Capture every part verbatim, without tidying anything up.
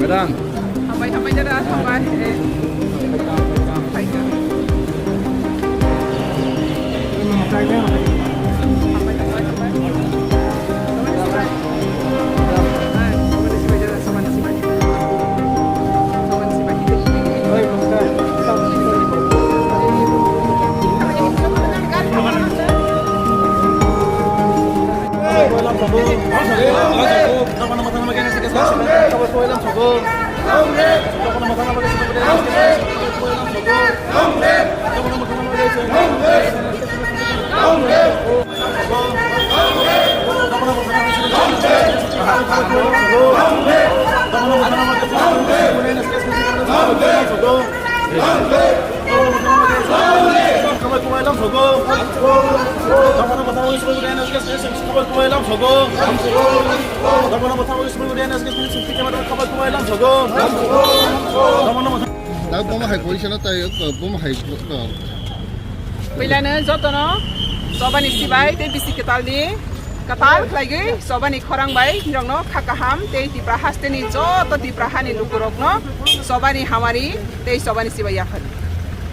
Hambai, hambai, dada, hambai. Eh. Hambai, hambai, hambai. Poila no joto no Choba ni sibai tei bisi kwtal ni kwtal khlaigwi Choba ni khorang bai nirok no kha kaham tei Tipra haste ni joto Tipra ha ni lukurok no Choba ni hamari tei Choba ni sibai yaphar.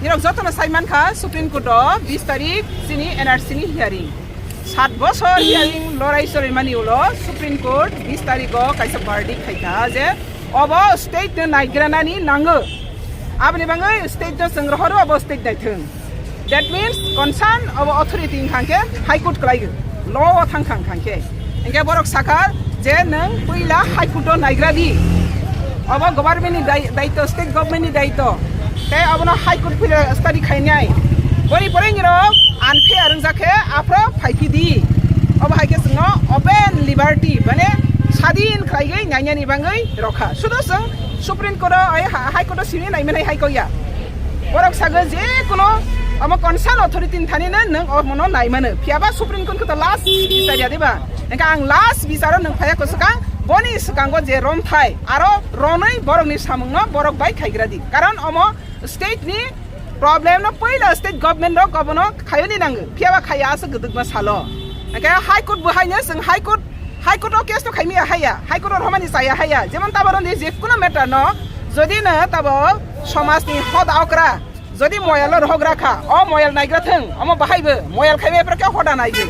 Nirok joto no sai mankha Supreme Court o bis tarik chini N R C ni hearing. Sat bosor hearing lorai cholaimani ulo Supreme Court bis tarik o kaisa verdict khaikha je obo state no naigra nani nango. Aboni bagwi state no chwng rohoro abo state naithwng. That means concern abo authority wngkha khe High Court kwlai, law o thangkha wngkha khe. Hinkhe borok sakha je nwng puila High Court o naigra di. Abo government ni dai-, daito, state government ni daito. Tei abono High Court puila study khainai. Boni pore nirok unfair wngjak khe aphro phaiphi di. Obo hai khe chwngno open liberty, mane sadin khlaigwi nainani bagwi rokha. Sudo chwng Supreme Court o, ai ha-, High Court o simi naimanai hai kok ya. Borok sago je kuno omo concern authority ni thani no nwng omo no naimano. Phiya ba Supreme Court khe to last bichar ya de ba. Hinkhe ang last bichar o nwng phaiya ko swkang, boni swkango je romthai, aro ronwi borokni samungno borok bai khaigra di. Karon omo state ni problem no poila state government rok obono khayoni nango. Phiya ba khaiya aswk gwdwkma salo. Hinkhe High Court bo haino chwng High Court, High Court o case no khaimi ya haiya, High Court o romani chaya haiya. Jemon taboro ni je kuno matter no, jodi no tabo somaj ni hoda okra, jodi moyal no rohok rakha, o moyal naigra thwng, omo bahai bo moyal khaimai phra khe hoda nai di.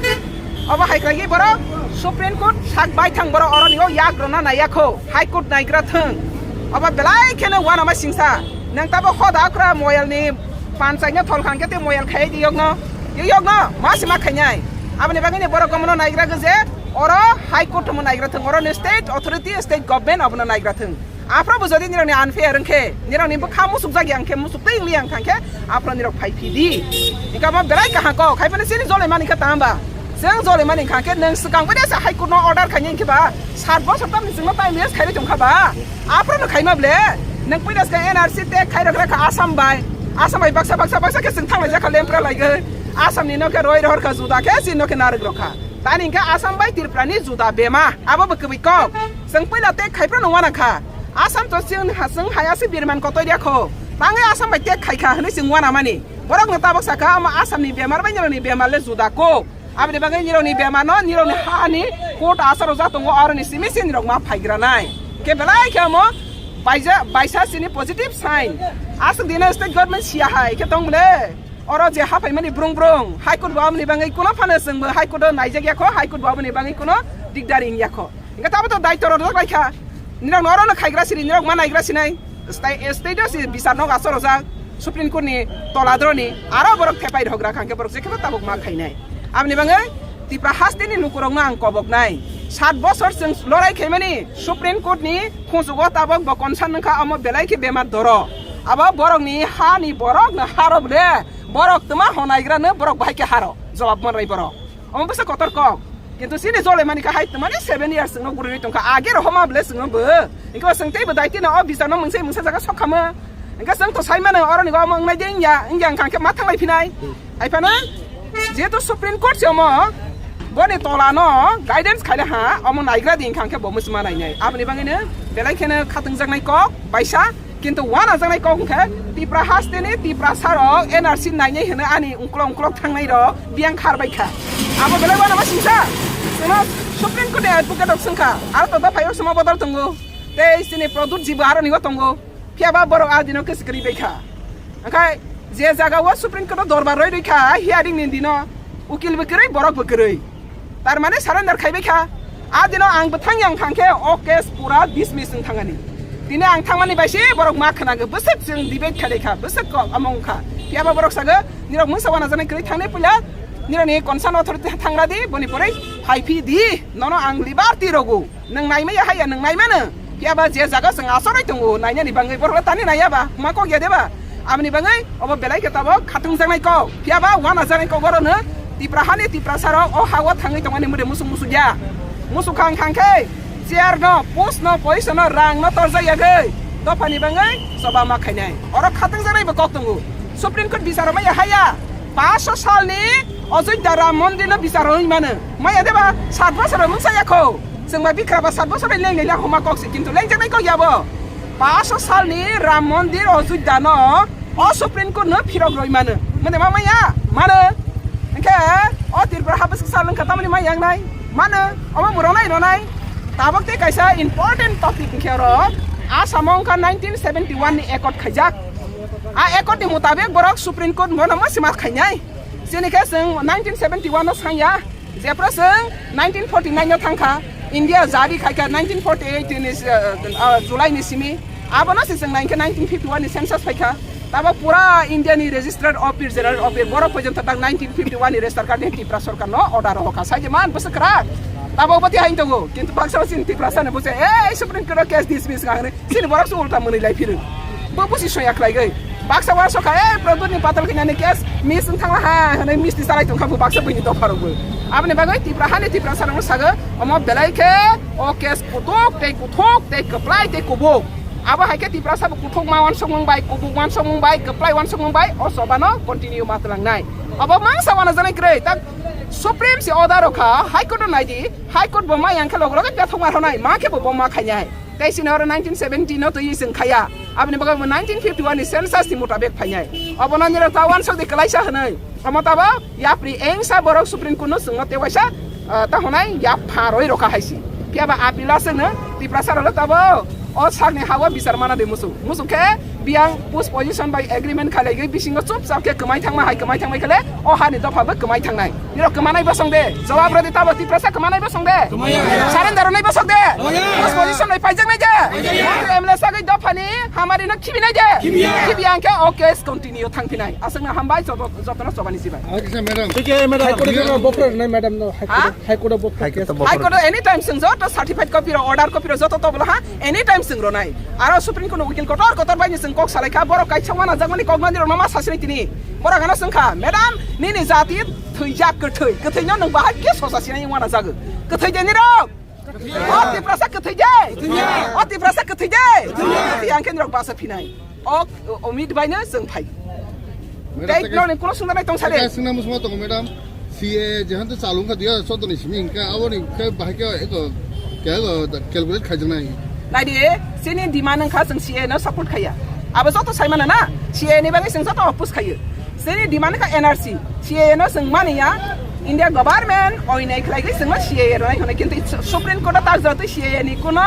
Obo hai khlai khe borok Supreme Court sak baithang borok oro ni o yak rwna nai ya kho, High Court naigra thwng. Obo belai kheno uanama singsa. Nang tabo hoda okra moyal ni panchai no thol kha hwnkhe tei moyal khai di yokno, yo yokno ma se ma khainai. Aboni bagwi ni borok omono naigra gwi je oro High Court omo naigra thwng, oro ni state authority, state government obono naigra thwng. Aphro bo jodi nirok ni unfair wngkhe, nirok ni bwkha musuk jagya wngkhe, musuk tei wngli ya wngkha khe, aphro nirok phai phi di. Hinkhe omo belai kaham kok, hai phano chini jolai mani khe tang ba. Chwng jolai mani wngkha khe, nwng swkang bai se High Court no order khainai hinkhe ba, sat bosor tamni chwngno time waste khairwi tongkha ba. Aphro no khaima ble, nwng puila swkang N R C tag khai rok rakha Assam bai. Assam bai baksa, baksa, baksa khe chwng thanglaijak kha lempra laigwi. Assam ni no khe roi rohor kha juda khe, chini no khe narwk rok kha. Tani hinkhe Assam bai Tripura ni juda bema. Abo bo kwbwi kok. Chwng puila tag khai phano uana kha. Assam to chwng ha-, chwng haya se birman kotoi ya kho. Tangwi Assam bai tag khai kha hwnwi chwng uana mani. Borok no tabok sakha, omo Assam ni bemar bai nirok ni bemar le juda kok. Aboni bagwi nirok ni bemar no, nirok ni ha ni court acharo ja tongo, aro ni simi se nirok ma phaigra nai. Khe belai khe omo baija-, baisa chini positive sign. Aswk dino state government siya hai khe tong le. Oro je haphaimani brung brung, High Court bo aboni bagwi kuno phano chwngbo High Court o naijak ya kho, High Court bo aboni bagwi kuno dikdari wng ya kho. Hinkhe tabo to daito rok rwjak lai kha. Nirok no oro no khaigra siri, nirok ma naigra sinai. State, state o si bichar no acharo jak, Supreme Court ni tola dro ni, aro borok thepai rok gra kha, hinkhe borok je khe bo tabok ma khainai. Aboni bagwi Tipra haste ni lukurok no ang kobok nai. Sat bosor chwng lorai khaimani Supreme Court ni khunjugo tabok bo concern wngkha, omo belai khe bemar doro. Abo borok ni ha ni borok no ha rok le, borok twma honaigra no borok bahai khe ha rok. Jawab manrai borok. Omo bwsa kotor kok. Kintu chini jole mani kha hai twmani seven years chwngno gurui tongkha. Age rohoma ble chwngno bo. Hinkhe bo chwng tei bo daiti no o bichar no mungsa mungsa jaga sok khamu. Hinkhe chwng to sai mano oro ni omo wngnai de wngya, wngya wngkha khe ma thanglai phinai. Hai phano jehetu Supreme Court se omo boni tola no guidance khaile ha, omo naigra di wngkha khe bo muchuma nainai. Aboni bagwi no belai kheno khatungjaknai kok baisa. Kintu uanajaknai kok wngkha Tipra haste ni Tiprasa rok N R C nainai hwnwi ani ungklok ungklok thangnai rok biyang khar bai kha. Abo belai uanama singsa. Chwngno Supreme Court ni advocate rok swngkha, aro to dophai o suma bodol tongo. Tei chini Pradyut ji bo aro ni o tongo. Phiya ba borok a dino kesi kwrwi bai kha. Angkhai je jaga o Supreme Court o dorbar roi roi kha, hearing ni dino ukil bo kwrwi, borok bo kwrwi. Tar mane surrender khai bai kha. A dino ang bo thang yang thang khe o case pura dismiss wng thangani. Tini ang thangmani bai se borok ma khwnago, bwswk chwng debate khalai kha, bwswk kok amung kha. Phiya ba borok sago, nirok mungsa wana janai kwrwi thangnai puila, nirok ni concern authority thangra di, boni poroi phaiphi di, nono ang liberty rogo. Nwng naimaya haya, nwng naimano. Phiya ba je jaga chwng achoroi tongo, nainani bagwi borok le tani naiya ba, ma kok ya de ba? Aboni bagwi obo belai khe tabok khatung jaknai kok. Phiya ba wana jaknai kok oro no Tipra hani Tiprasa rok o ha o thangwi tongmani mode musuk musuk ya. Musuk khang khang khe chair no, post no, position no, rang no torjak yagwi dophani bagwi choba ma khainai. Oro khatung jaknai bo kok tongo. Supreme Court bichar maya haya. Paso salni Ojodhya Ram Mondir no bichar wngwi mano. Maya de ba sat bosor mungsa ya kho. Chwng bai bikra ba sat bosor bai leng leng homa kok se, kintu lengjaknai kok ya bo. Paso salni Ram Mondir Ojodhya no o Supreme Court no phirok roi mano. Mane ma maya? Mano. Hingkhe o Tripura ha bwswk sal wngkha tamoni maya wngnai? Mano. Omo bo ronai ronai. Tabok tei kaisa important topic hingkhe oro Assam o wngkha nineteen seventy one ni accord khaijak. A accord ni mutabik borok Supreme Court bono ma sima khainai. Chini khe chwng nineteen seventy one no sangya, jephru chwng nineteen forty nine no thangkha, India jari khaikha nineteen forty eight ni, eh, ah, July ni simi. Abono se chwng nai khe nineteen fifty one ni census phaikha. Tabo pura India ni registered office, general office, borok porjonto tak nineteen fifty one ni register card ni Tripura sorkar no order rohorkha. Sai je man bwswk kwrak. Tabo bo ti hai tongo. Kintu baksa chini Tiprasa ni buse, "Ei, Supreme Court o case dismiss kha," hwnwi. Chini borok se ulta mwnwi lai phirwi. Bo busi soya khlaigwi. Baksa uansukha, "Ei, Pradyut ni patal khe nani case miss wng thangla ha," hwnwi misti salai tongkha bo baksa buini dopha rokbo. Aboni bagwi Tipra hani Tiprasa rokno sago, omo belai khe o case kuthuk tei kuthuk tei kwplai tei kubuk. Abo hai khe Tiprasa bo kuthuk ma uansukmung bai, kubuk uansukmung bai, kwplai uansukmung bai, o choba no continue ma twlangnai. Obo mangsa uanajaknai kwrwi, tak Supreme se order rokha, High Court no naidi, High Court bo ma yang khe log loge bethok ma rwnai, ma khe bo bo ma khainai. Tei chini oro nineteen seventy no twi chwng khaiya. Aboni bagwi bo nineteen fifty one ni census ni mutabik phainai. Obono nirok ta uansuk di kwlaisa hwnwi. Omo tabo yapri engsa borok Supreme Court no chwngno tei waisa, ah, ta hwnai yapha roi rokha hai si. Phiya ba appeal aswk no Tiprasa rok le tabo o sakni ha o bichar mana de musu. Musu khe biyang post position bai agreement khalai gwi bisingo chupchap khe kwmai thangma hai kwmai thangmai khe le o hani dopha bo kwmai thangnai. Nirok kwmanai bosong de, jawab rw di tabo Tiprasa kwmanai bosong de. Kwmaya. Surrender rwnai bosong de. Kwmaya. Opposition bai paijaknai de. Kwmaya. Mantri M L A sagwi dophani hamari no khibinai de. Khibiya. Khibiya hwnkhe o case continue thangphinai. Aswkno hambai joto, jotono chobani sibai. Acha, madam. Thik hai, madam. High Court o bokra rwnai, madam, no, High Court o, ha? High Court o bokra case. High Court o anytime chwng joto certified copy rok, order copy rok joto tobolo ha, anytime chwng rwnai. Aro Supreme Court no ukil kotor kotor bai ni chwng kok salai kha, borok kaisa uanajakmani kok mani rok no ma sasinai tini. Borok ano chwng kha, "Madam, nini jati thwijak kwthwi, kwthwi no nwng bahai khe sosa sinai uanajago. Kwthwi de nirok? O Tiprasa kwthwi de? O Tiprasa kwthwi de? Kwthwi ang khe nirok basa phinai." O, o, omit bai no chwng phai. Madam, tei tei no ni kuno sungna nai tong sale. Tei sungna musma tongo, madam. C A A jehan to chalung kha dui hajar choudo ni simi hingkha, abo ni khe bahai khe eko, khe eko calculate khaijaknai. Nai di, chini demand wngkha chwng C A A no support khaiya. Abo joto sai mano na, C A A ni bagwi chwng joto oppose khaiyo. Chini demand wngkha N R C, C A A no chwng mani ya, India government oinai khlaigwi chwngno C A A rwnai hwnwi, kintu Supreme Court o tak jotwi C A A ni kuno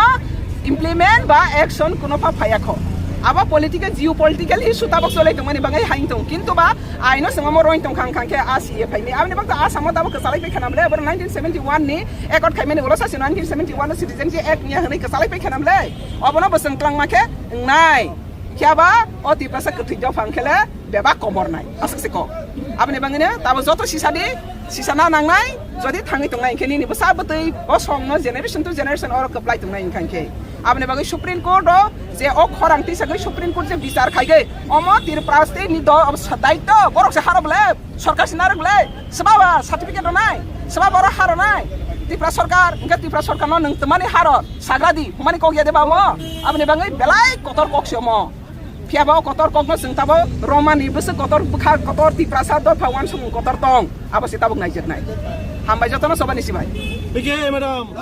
implement ba action kuno pha phaiya kho. Abo political, geopolitical issue tabok cholai tongmani bagwi hai wng tong, kintu ba aino chwng omo roin tong khang khang khe a C A A phaini. Aboni bagwi Assam o tabok kwchalai pai khanam le, abo nineteen seventy one ni accord khaimani ulo sasi nineteen seventy one o Citizenship Act ni hwnwi kwchalai pai khanam le. Obono bo chwng twlangma khe wngnai. Phiya ba o Tiprasa kwthwi dophang khe le bebak komor nai. Aswk se kok. Aboni bagwi no tabo joto sisa di, sisa na nangnai. Jodi thangwi tongnai hwnkhe nini bwsa bwtwi bosong no generation to generation oro kwplai tongnai hwnkha hwnkhe. Aboni bagwi Supreme Court o je o khorang tisagwi Supreme Court je bichar khaigwi omo Tripura state ni do, obo sa-, daityo borok se harok le. Sorkar se narwk le, swbaba certificate rwnai, swbaba oro ha rwnai. Tripura sorkar, hwnkhe Tripura sorkar no nwng twmani ha rw, sagra di, hwnmani kok ya de ba omo? Aboni bagwi belai kotor kok se omo. Phiya ba o kotor kok no chwng tabo romani bwswk kotor bwkha kotor Tiprasa dopha uansukmung kotor tong, abo se tabuk naijaknai. Hambai jotono chobani sibai. Bike, madam.